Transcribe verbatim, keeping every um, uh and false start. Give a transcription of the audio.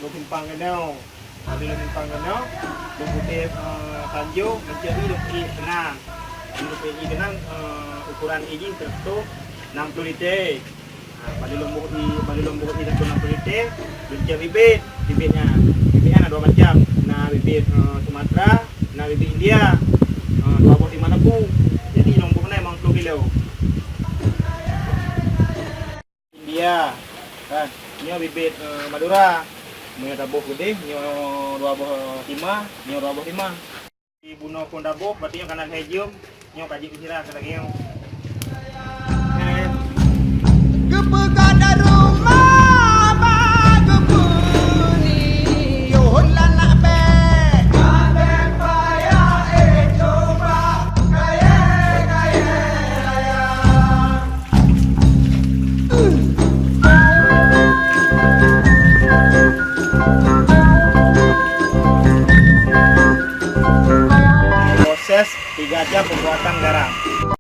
Simpang keunoe. Padub lôn simpang keunoe, lôn putéh, eh, tanjong, meunyoe i lôn peuék keunan. Lôn peuék i keunan, eh, ukuran i jih seratus enam puluh liter. Ha, padub lôn boh i, padub lôn boh i seratus enam puluh liter, lôn cok bibit. Bibit nyan, bibit nyan na dua macam. Na bibit, eh, Sumatera, na bibit India. Eh, dua boh lima sapu. Jadi lôn boh nyan limong ploh kilo. India, kan? Nyoe bibit, eh, Madura. Meunyoe taboh keudeh, nyoe dua boh lima, nyoe dua boh lima. Di bunoe phon taboh, berarti nyoe ka na lhèe jeuem, nyoe ka jeuet sira keu lagèe nyoe. Eh. Geupeugah daru